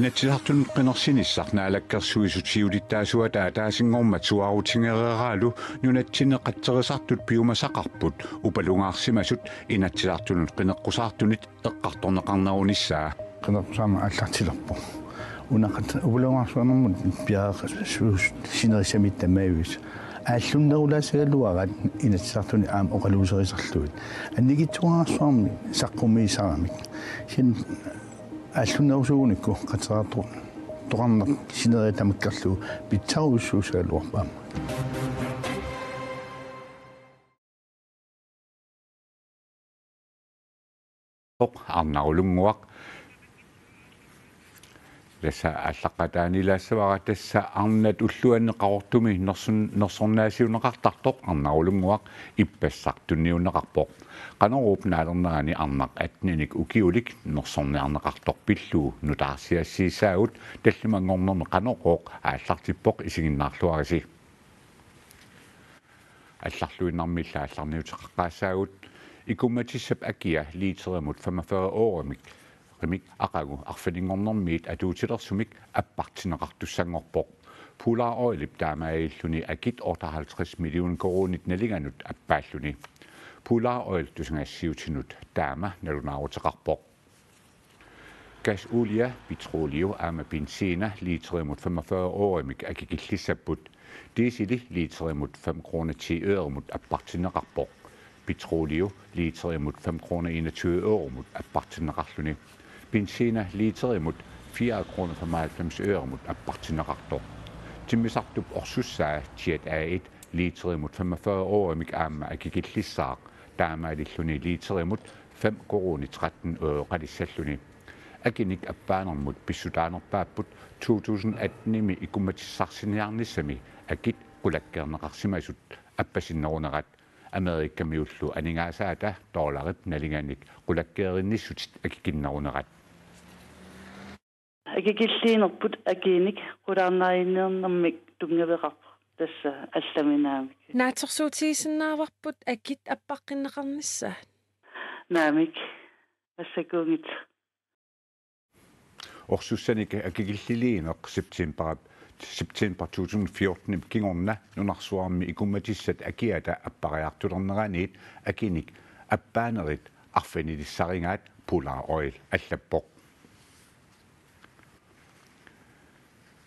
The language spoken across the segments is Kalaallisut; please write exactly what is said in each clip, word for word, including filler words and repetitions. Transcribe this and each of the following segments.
Inatsisartunut qinersinissaq Naalakkersuisut siulittaasuata ataasinngormat suaarutigereeraalu nunatsinni qatserisartut piumasaqarput upalungaarsimasut Inatsisartunut qineqqusaartunit eqqartorneqarnerunissaa. Qineqqusaarneq aallartilerpoq. Una qat-, upalungaarsimanermut piareeqqasoq sinerissami tamavius. Aallunnerulaassagaluaraat Inatsisartuni aamma oqaluuserisarlugit. Annikitsuararsuarmi saqqummiisaramik. Kisianni aallunnerusuunikku qatserisartoqarneq sineriak tamakkerlugu pitsarujussuussagaluarpoq aamma. Arnarulunnguaq. Tassa aallaqqaataaniilaassavara, tassa arnat ulluanni Qaqortumi nersun-, nersornaasiunneqartartoq Arnarulunnguaq ippassaq tunniunneqarpoq. Qanoruup naalernerani arnaq atteninik ukiulik nersorniarneqartoq pillugu nutaarsiassiissaagut, tallimanngornermi Qanorooq aallartippoq, isiginnaarluarisi. Allarluinnarmillu aallarniuteqaqqaassaagut. Ikummatissap akia literimut femogfyrre euromik, -rimik aqagu arfininngornermiit atuutilersumik appartinneqartussanngorpoq. Polar Oilip taamaalilluni akit otteoghalvtreds million koruunit nalinganut appaalluni. Polar Oil tusagassiuutinut taama nalunaaruteqarpoq. Gasolie, petrolio aamma benzina literimut femogfyrre euromik akikillissapput. Dieseli literimut fem kroner ti øremut appartinneqarpoq. Petrolio literimut fem kroner enogtyve øremut appartinneqarluni. Benzina literimut fire kroner femoghalvfems øremut appartinneqartoq. Timmisartup orsussaa Jet A et literimut femogfyrre euromik aamma akikillissaaq, taamaalilluni literimut fem koruunit tretten øremik qalissalluni. Akinik appaanermut pissutaanerpaapput to tusind atten-imi ikummatissarsiornissami akit qulakkeerneqarsimasut appasinnerunerat. Amerikamiullu aningaasaata dollarip nalinganik qulakkeerinnissutit akikinnerunerat. Akikilliinerput akinik qulaarnarinniarnermik tunngaveqarpoq tassa allaminaamik. Naatsorsuutigisinnaavarput akit appaqqinneqarnissaat. Naamik. Massakkut. Orsussanik akikilliliineq september, september to tusind fjorten kingorna nunarsuarmi ikummatissat akiata appariartulerneraniit akinik appaanerit arfinilissarigaat, Polar Oil allappoq.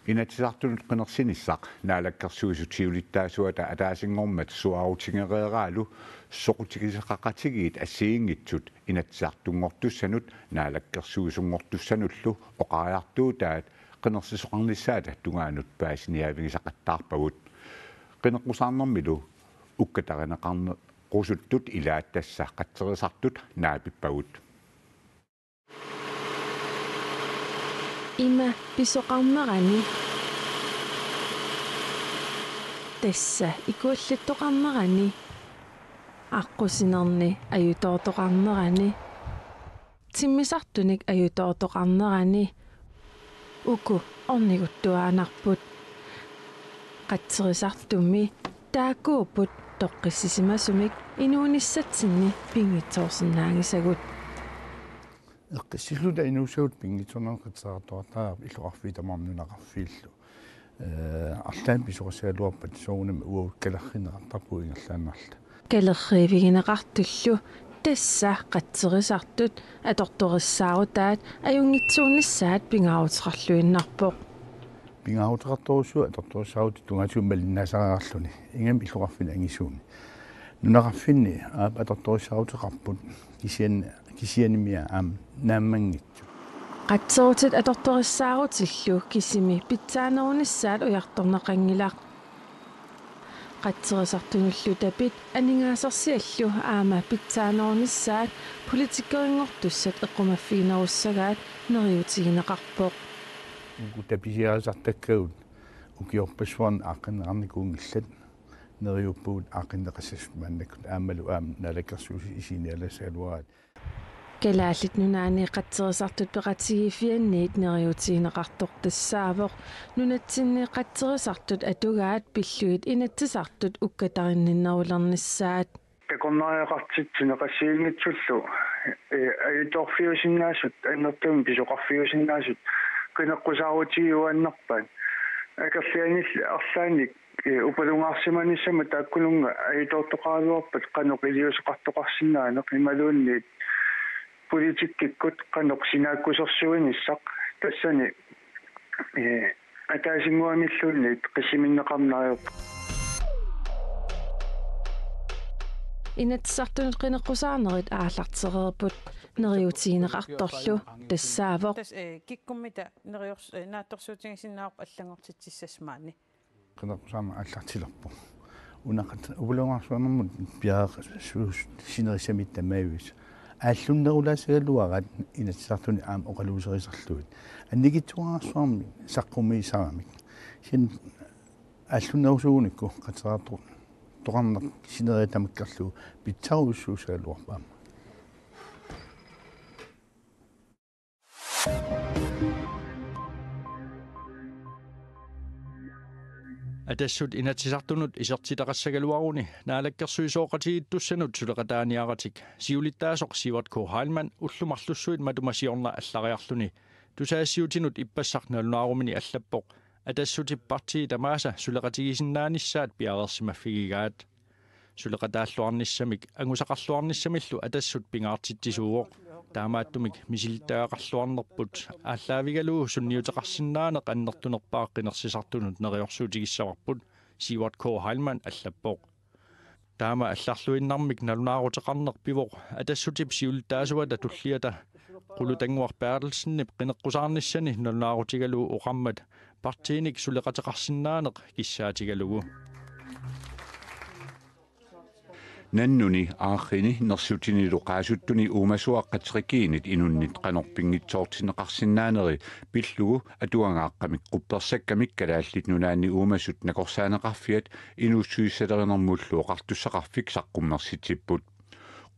Inatsisartunut qinersinissaq Naalakkersuisut siulittaasuata ataasinngormat suaarutigereeraalu soqutigisaqaqatigiit assigiinngitsut Inatsisartunngortussanut Naalakkersuisunngortussanullu oqariartuutaat qinersisoqarnissaata tungaanut paasiniaavigisaqattaarpagut. Qineqqusaarnermilu ukkatarineqarnerusuttut ilaat tassa qatserisartut naapippagut. Ima pisoqarnerani, tassa ikuallattoqarnerani, aqqusinerni ajutoortoqarnerani, timmisartunik ajutoortoqarnerani uku orniguttuaannarput. Qatserisartumi taakkuupput toqqissisimasumik inuunissatsinni pinngitsoorsinnaanngisagut. Eqqissilluta inuussagut pinngitsoornani qatserisartuartariaqarput illoqarfiit tamarmik nunaqarfiillu. Ee, arlaannik pisoqassagaluarpat soorunami uagut kalerrinneqartarpugut ingerlaannarluta. Kalerriivigineqartullu tassa qatserisartut atortorissaarutaat ajunngitsuunissaat pingaaruteqarluinnarpoq. Pingaaruteqartorujussuuvoq atortorissaarutit tungaatigut malinnaasariaqarluni, ingammik illoqarfinni angisuuni. Nunaqarfinni aap atortorissaaruteqarput kisian-, kisianimi aamma naammanngitsut. Qatserutit atortorissaarutillu kisimi pitsaanerunissaat ujartorneqanngilaq. Qatserisartunullu tapit aningaasarsiallu aamma pitsaanerunissaat politikerinngortussat eqqumaffiginerussagaat neriuutigineqarpoq. Uku tapisiarisartakkagut ukiorpassuarni aaqqinneqarnikuunngillat, neriuppugut aaqqinneqassasut maannakkut aammalu aamma Naalakkersuisut isigineqassagaluaraat. Kalaallit Nunaanni qatserisartut peqatigiiffianniit neriuutigineqartoq tassaavoq nunatsinni qatserisartut atugaat pillugit Inatsisartut ukkatarinninnerulernissaat. Takornariaqartitsineq assigiinngitsullu, ee, ajutoorfiusinnaasut, annertuumik pisoqarfiusinnaasut Qineqqusaarutigiuaannarpaat. Akerlianilli arlaannik, eh, upalungaarsimanissamut taakkununnga ajutoortoqaraluarpat qanoq iliuuseqartoqarsinnaaneq imaluunniit politikkikkut qanoq sinaakkusersuinissaq tassani, eh, ataasinnguamilluunniit qissiminneqarneq ajorpoq. Inatsisartunut qineqqusaarnerit aallartereerput neriuutigineqartorlu tassaavoq. Tas-, eh, kikkummita neriors-, eh, naatsorsuutigisinnaavarput allanngortitsissasut maani. Qineqqusaarneq aallartilerpoq. Una qat-, upalungaarsuarnermut piareeqqasoq sinerissami tamaavisa. Aallunnerulaassagaluaraat Inatsisartuni aamma oqaluuserisarlugit. Annikitsuararsuarmik saqqummiissaramik. Kisianni aallunnerusuugunikku qatserisartoqarneq sineriak tamakkerlugu pitsarujussuussagaluarpoq aamma. Atassut Inatsisartunut isertitaqassagaluaruni naalakkersuisooqatigiittussanut suleqataaniaratik siulittaasoq Sivert K. Heilmann ullut marlussuit matuma siorna allariarluni tusagassiuutinut ippassaq nalunaarumini allappoq Atassutip partiit tamaasa suleqatigisinnaanissaat piareersimaffigigaat. Suleqataalluarnissamik angusaqarluarnissamillu Atassut pingaartitsisuuvoq. Taamaattumik misilittagaqarluarnerput aallaavigalugu sunniuteqarsinnaaneq annertunerpaaq qinersisartunut neriorsuutigissavarput, Sivert K. Heilmann allappoq. Taama allarluinnarmik nalunaaruteqarneq pivoq Atassutip siulittaasuata tulliata Qulutannguaq Berthelsenip qineqqusaarnissani nalunaarutigalugu oqarmat partiinik suleqateqarsinnaaneq kissaatigalugu. Nannuni, aarrini, nersutinilu qaasuttuni uumasuaqqat trikiinit inunnit qanoq pinngitsoortinneqarsinnaaneri pillugu atuagaaqqamik quppersakkamik Kalaallit Nunaanni uumasut nakorsaaneqarfiat inuussutissalerinermullu oqartussaqarfik saqqummersitsipput.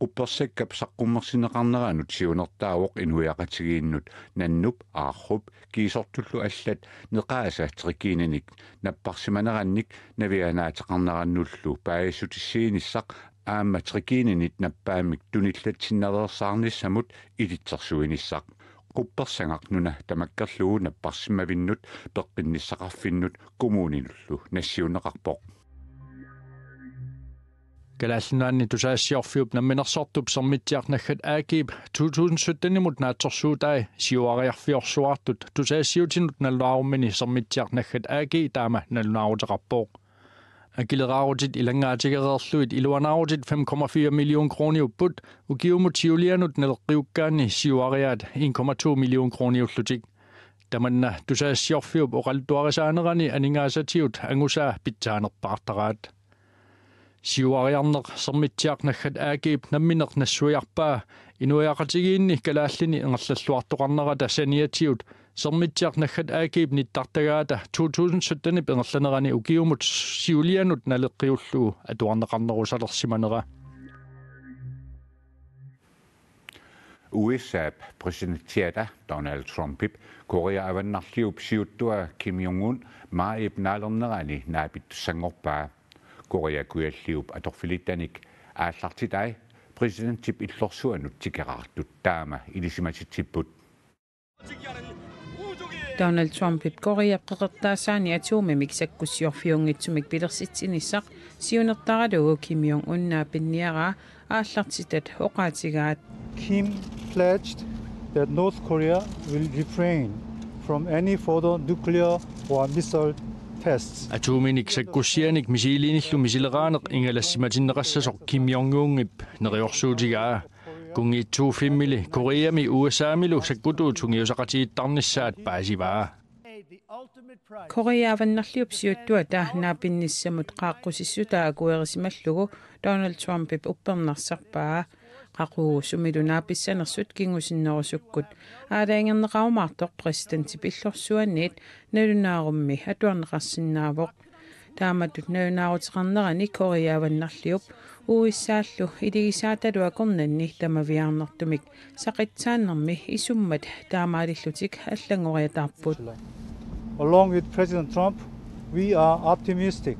Quppersakkap saqqummersinneqarneranut siunertaavoq inuiaqatigiinnut nannup, aarrup kiisortullu allat neqaasa trikiininik napparsimanerannik navianaateqarnerannullu paasissutissiinissaq aamma trikiininit nappaammik tunillatsinnaveersaarnissamut ilitsersuinissaq. Quppersagaq nuna tamakkerlugu napparsimavinnut peqqinnissaqarfinnut kommuninullu nassiunneqarpoq. Kalaallit Nunaanni tusagassiorfiup namminersortup Sermitsiaq Naggat A G-p to tusind sytten-imut naatsorsuutai siuariarfiorsuartut tusagassiuutinut nalunaarummini Sermitsiaq Naggat A G taama nalunaaruteqarpoq. Akileraarutit ilanngaatigereerlugit iluanaarutit fem komma fire million kroniupput, ukiumut siulianut naleqqiukkaanni siuariaat en komma to million kroniullutik. Tamanna tusagassiorfiup oqaluttuarisaanerani aningaasatigut angusaa pitsaanerpaartaraat. Siuariarneq Sermitsiaq Naggat A G-p nammineq nassuiarpaa inuiaqatigiinni kalaallini ingerlalluartoqarnerata saniatigut Sermitsiaq Naggat A G-p nittartagaata to tusind sytten-ip ingerlanerani ukiumut siulianut naleqqiullugu atuarneqarnerusalersimanera. U S A-p præsidentiata Donald Trumpip Korea Avannarliup siuttua Kim Jong-un maajip naalernerani naapittussanngorpaa. Korea Kujalliup atorfilittanik aallartitai præsidentip illorsuanut tikeraartut taama ilisimatitsipput. Donald Trumpip Koreap qeqertaasaani atomimik sakkussiorfiunngitsumik pilersitsinissaq siunertaralugu Kim Jong-un naapinniaraa aallartitat oqaatigaat. Kim pledged that North Korea will refrain from any further nuclear or missile tests. Atominik sakkussianik missilinillu misileraaneq ingalassimatinneqassasoq Kim Jong-unip neriorsuutigaa. Kunngiitsuuffimmili Koreami U S A-milu sakkutuut sungiusaqatigiittarnissaat paasivaa. Korea Avannarliup siuttuata naapinnissamut qaaqqusissutaa akuerisimallugu Donald Trumpip uppernarsarpaa. Qaqugu sumilu naapissanersut kingusinnerusukkut aalajangerneqarumaartoq præsidentip illorsuanniit nalunaarummi atuarneqarsinnaavoq. Taamatut nalunaaruteqarnerani Korea Avannarliup U S A-llu iligisaatalu akornanni tamaviaarnartumik saqitsaannermi isummat taamaalillutik allanngoriataarput. Along with President Trump, we are optimistic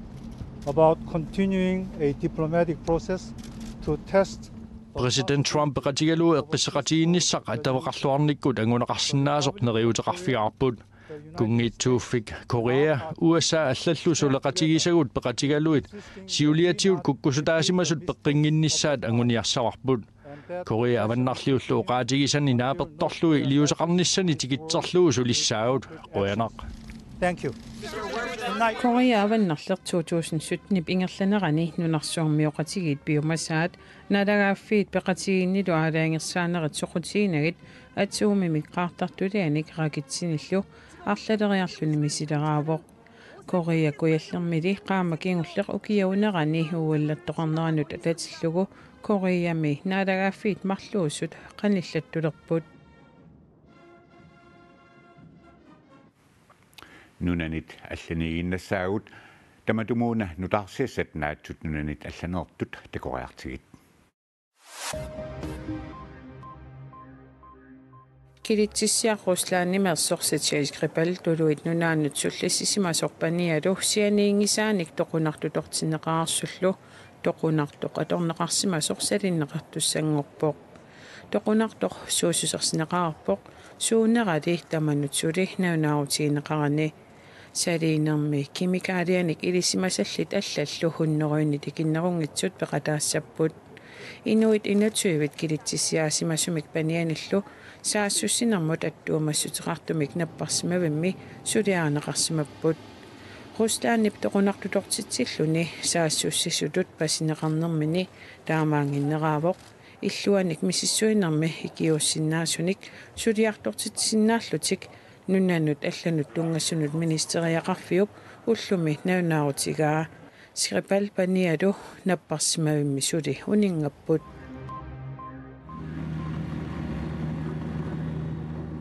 about continuing a diplomatic process to test Præsident Trump peqatigalugu eqqissaqatigiinnissaq attaveqarluarnikkut anguneqarsinnaasoq neriuuteqarfigaarput. Kunngiitsuuffik Korea U S A allallu suleqatigisagut peqatigalugit siuliatigut kukkusutaasimasut peqqinnginnissaat anguniarsavarput. Korea Avannarliullu oqaatigisani naapertorlugit iliuuseqarnissani tikitserlugu sulissaagut. Qujanaq. Korea Avannarliq to tusind sytten-ip ingerlanerani nunarsuarmioqatigiit piumasaat naalagaaffiit peqatigiinnilu aalajangersaanerit soqutiginagit atomimik qaartartulianik raketsinillu arlaleriarluni misileraavoq. Korea Kujallermili qaammat kingulleq ukiuunerani uuallattoqarneranut atatillugu Koreami naalagaaffiit marluusut qanillattulerput. Nunanit allaniiginnassaagut, tamatumuuna nutaarsiassat naatsut nunanit allaneertut takoriartigit. Kilitsissiaq Ruslandimeersoq Sergej Skripal Tuluit Nunaannut sullissisimasoq panialu sianiinngisaanik toqunartutortinneqarsullu toqunartoq atorneqarsimasoq salinneqartussanngorpoq. Toqunartoq suussusersineqarpoq suunerali tamanut suli nalunaarutigineqarani. Saliinermi kemikaalianik ilisimasallit allallu hunnorujunnik tikinnerunngitsut peqataassapput. Inuit enogtyvit kilitsissiaasimasumik panianillu saassussinermut attuumassuteqartumik napparsimavimmi suliarineqarsimapput. Ruslandip toqunartutortitsilluni saassussisutut pasineqarnermini taamaannginneravoq. Illuanik misissuinermi ikiuussinnaasunik suliartortitsisinnaallutik nunanut allanut tunngasunut ministeriaqarfiup ullumi nalunaarutigaa. Skripal panialu napparsimavimmi suli uninngapput.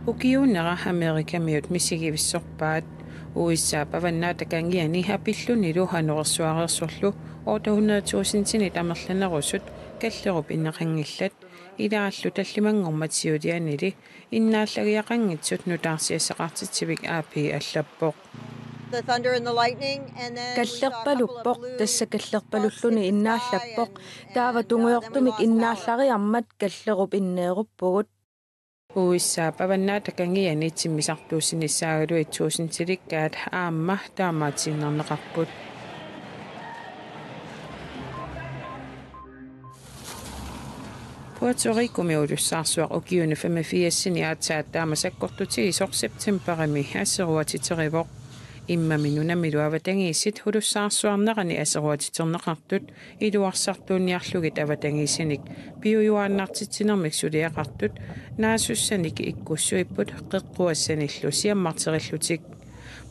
Ukiuunera Amerikamiut misigivissorpaat. U S A-p avannaata kangiani apillunilu anorersuareersorlu otte hundrede tusindinit amerlanerusut kallerup inneqanngillat, ilaallu tallimanngormat siulianili innaallagiaqanngitsut nutaarsiassaqartitsivik A P allappoq. Kallerpaluppoq, tassa kallerpalulluni innaallappoq. Taava tungujortumik innaallariarmat kallerup inneeruppugut. U S A-p avannaata kangiani timmisartuussinissaagaluit tuusintilikkaat aamma taamaatiinnarneqarput. Puerto Ricomi ulussaarsuaq ukiuni femogfirsini aatsaat taama sakkortutigisoq septembarimi aseruatiterivoq. Immami nunamilu avatangiisit ulussaarsuarnerani aseruatiterneqartut iluarsartuunniarlugit avatangiisinik piujuaannartitsinermik suliaqartut naasussanik ikkussuipput qeqquassanillu siammarterillutik.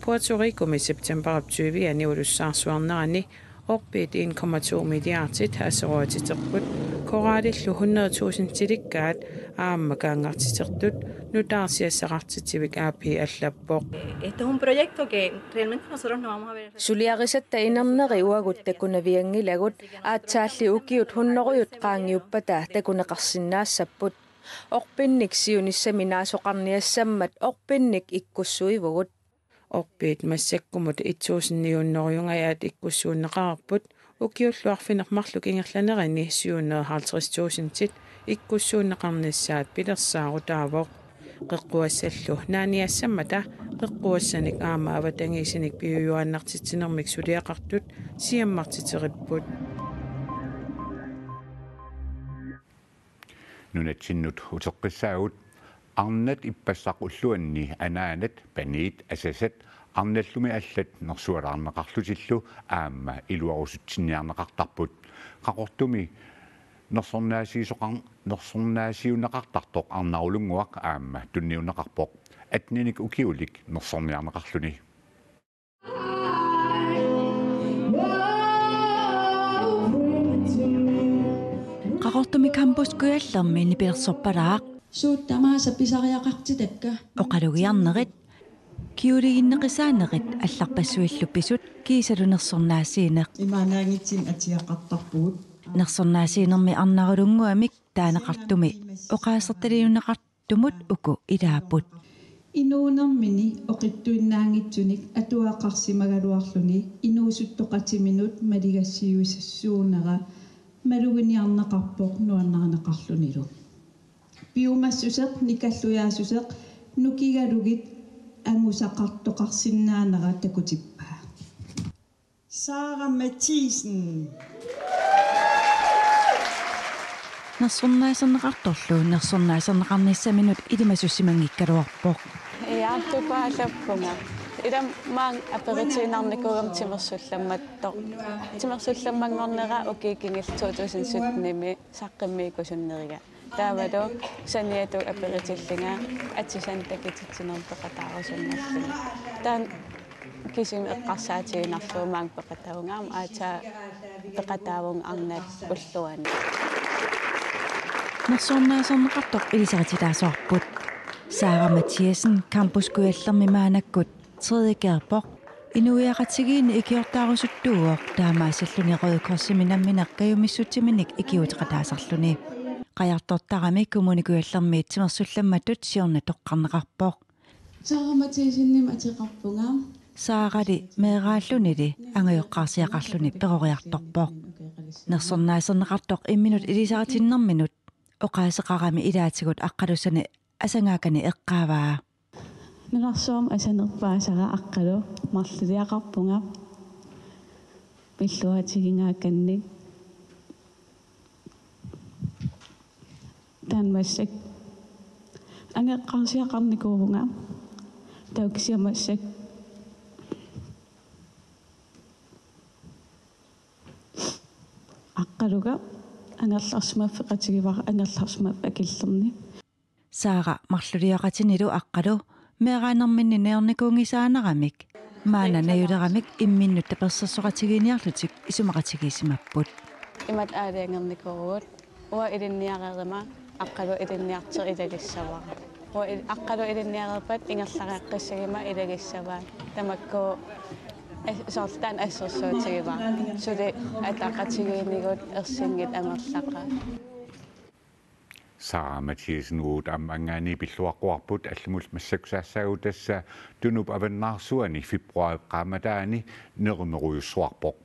Puerto Ricomi septembarip tyviani ulussaarsuarnerani orpiit en komma to milliardit aseruatiterput, koraalillu hundrede tusindtilikkaat aamma kaanngartitertut nutaarsiassaqartitsivik A P allappoq. Esto es un proyecto que realmente nosotros no vamos a ver. Suliarisatta inerneri uagut takunavianngilagut, aatsaalli ukiut hunnorujut qaangiuppata takuneqarsinnaassapput. Orpinnik siunissami naasoqarniassammat orpinnik ikkussuivugut. Orpiit massakkumut et tusind ni hundredengajaat ikkussuunneqarput, ukiullu arfineq-marluk ingerlanerini syv hundrede og halvtreds tusindit ikkussuunneqarnissaat pilersaarutaavoq. Qeqquassallu naaniassammata qeqquassanik aamma avatangiisinik piujuaannartitsinermik suliaqartut siammartiteripput. Nunatsinnut uteqqissaagut. Arnat ippassaq ulluanni anaanat, paniit, asasat arnallumi allat nersualaarneqarlutillu aamma iluarusutsinniarneqartarput. Qaqortumi nersornaasiisoqar-, nersornaasiunneqartartoq Arnarulunnguaq aamma tunniunneqarpoq. Atteninik ukiulik nersorniarneqarluni. Qaqortumi Campus Kujallermi nipilersorpalaaq. Suut tamaasa pisariaqartitakka. Oqalugiarnerit, kiguliginneqisaanerit allarpassuillu pisut kiisalu nersornaasiineq. Imaannaanngitsunik atiaqartarpugut. Nersornaasiinermi Arnarulunnguamik taaneqartumi oqaasertaliunneqartumut uku ilaapput. Inuunermini oqitsuinnaanngitsunik atuaqarsimagaluarluni inuusuttoqatiminut maligassiuissuunera Maluginiarneqarpoq nuannarineqarlunilu. Piumassuseq, nikallujaassuseq, nukigalugit angusaqartoqarsinnaanera takutippaa. Sara Mathiesen. Nersornaaserneqartorlu nersornaaserneqarnissaminut ilimasussimanngigaluarpoq. Ja, tupaalappunga. Ila maanga aperitiinnarnikuugama timersullammattoq. Timersullammanngornera ukiut kingulliit to tusind syttenimi saqqummiukkusunneriga. Taavalu saniatigut aperitillunga atisanik takutitsinermut peqataarusunnarlunga. Taanna kisimi eqqarsaatiginarlugu maanga peqataavunga aamma aatsaat peqataavunga arnat ulluanni. Nersornaaserneqartoq ilisaritilaassavarput. Sara Mathiesen Campus Kujallermi maannakkut tredjegerpoq. Inuiaqatigiinni ikiortaarusuttuuvoq taamaassalluni Røde Korsimi nammineq kajumissutsiminik ikiuuteqataasarluni. Qajartortarami Kommune Kujallermiit timersullammattut siorna toqqarneqarpoq. Sara Mathiesenimik ateqarpunga. Sarali meeraallunili angajoqqaarsiaqarluni peroriartorpoq. Nersornaaserneqartoq imminut ilisaritinnerminut oqaaseqarami ilaatigut Aqqalusani asangaakannik eqqaavaa. Nunarsuarmi asanerpaasara Aqqalu, marluliaqarpunga pilluaatigingaakkannik. Taanna massakkut angajoqqaarsiaqarnikuuvunga, taava kisianni massakkut Aqqaluga angerlarsimaffeqatigivara, angerlarsimaffik akillerni. Sara marluliaqatinilu Aqqalu meeraanerminni najornikuunngisaannaramik maanna najuleramik imminnut tapersersoqatigiinniarlutik isumaqatigiissimapput. Imatut aalajangernikuuvugut. Uanga ilinniareeruma Aqqalu ilinniartoq ilagissavara. Uanga il-, Aqqalu ilinniareerpat ingerlaqqissaguma ilagissavaa. Tamakku as-, soorlu taanna assersuutigivara. Suli ataqatigiinnigut ersinngit amerlaqaat. Sara Mathiesen uagut aamma anngaanniit pilluaqquarput, allamut massakkut saassaagut tassa Tunup avannaarsuani februaarip qaammataani nerumerujussuarpoq.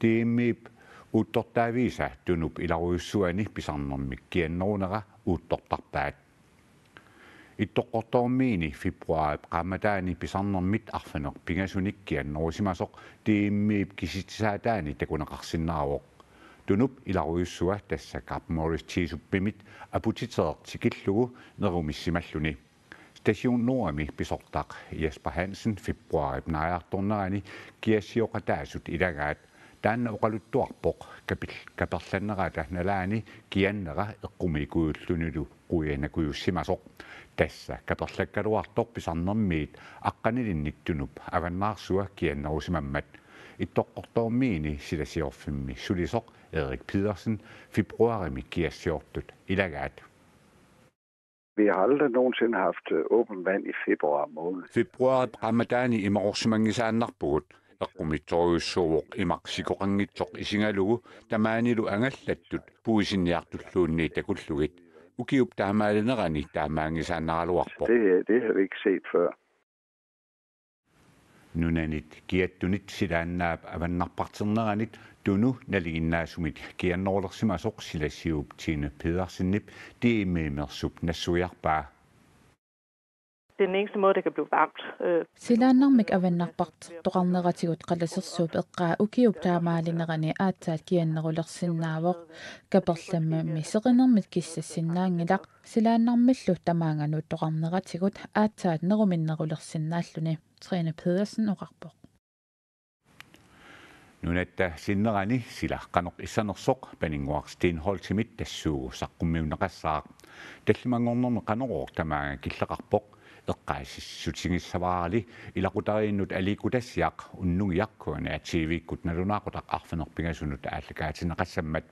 D M I-p uuttortaaviisa Tunup ilarujussuani pisarnermik kiannerunera uuttortarpaat. Ittoqqortoormiini februaarip qaammataani pisarnermit arfineq-pingasunik kiannerusimasoq D M I-p kisitsisaataani takuneqarsinnaavoq. Tunup ilarujussua, tassa Garth Morris Cheesupimit aputitereq tikillugu, nerumissimalluni. Station Nordimi pisortaq Jesper Hansen februaarip naajartornerani kiassioqataasut ilagaat. Taanna oqaluttuarpoq kapil-, kaperlannerata nalaani kiannera eqqumiikujullunilu quianakujussimasoq. Tassa kaperlakkaluartoq pisarnermiit aqqanilinnik Tunup avannaarsua kiannerusimammat. Ittoqqortoormiini silasiorfimmi sulisoq Erik Pedersen februaarimi kiassiortut ilagaat. Vi har aldrig nogensinde haft øh, åbent vand i februar måned. Februaarip qaammataani imaqorsimanngisaannarpugut, eqqumiitsorujussuuvoq imaq sikoqanngitsoq isigalugu, tamaanilu angallattut puisinniartulluunniit takullugit. Ukiup taamaalinerani taamaanngisaannaraluarpoq. Det, det har vi ikke set før. Nunanit kiattunit silaannaap avannarparterneranit Tunu nalinginnaasumit kiannerulersimasoq silasiuup Tine Pedersenip D M I-meersup nassuiarpaa. Det er den eneste måde, det kan blive varmt. Øh, Silaannarmik avannarpartertoqarneratigut qalasersuup eqqaa ukiup taamaalinerani aatsaat kiannerulersinnaavoq. Kaperlammammi seqinermit kissassinnaanngilaq, silaannarmillu tamaanga nuuttoqarneratigut aatsaat neruminnerulersinnaalluni, Trine Pedersen oqarpoq. Nunatta sinnerani sila qanoq issanersoq Paninnguaq Steenholdtimit tassuugu saqqummiunneqassaaq. Tallimanngornermi Qanorooq tamaanga killeqarpoq. Eqqaasitsissutigissavaarali ilaqutariinnut aliikkutassiaq unnugiaq K N R T V-kkut nalunaaqutaq arfineq-pingasunut aallakaatinneqassammat.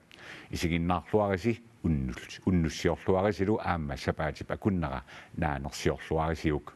Isiginnaarluarisi unnus-, unnussiorluarisilu aamma sapaatip akunnera naanersiorluarisiuk.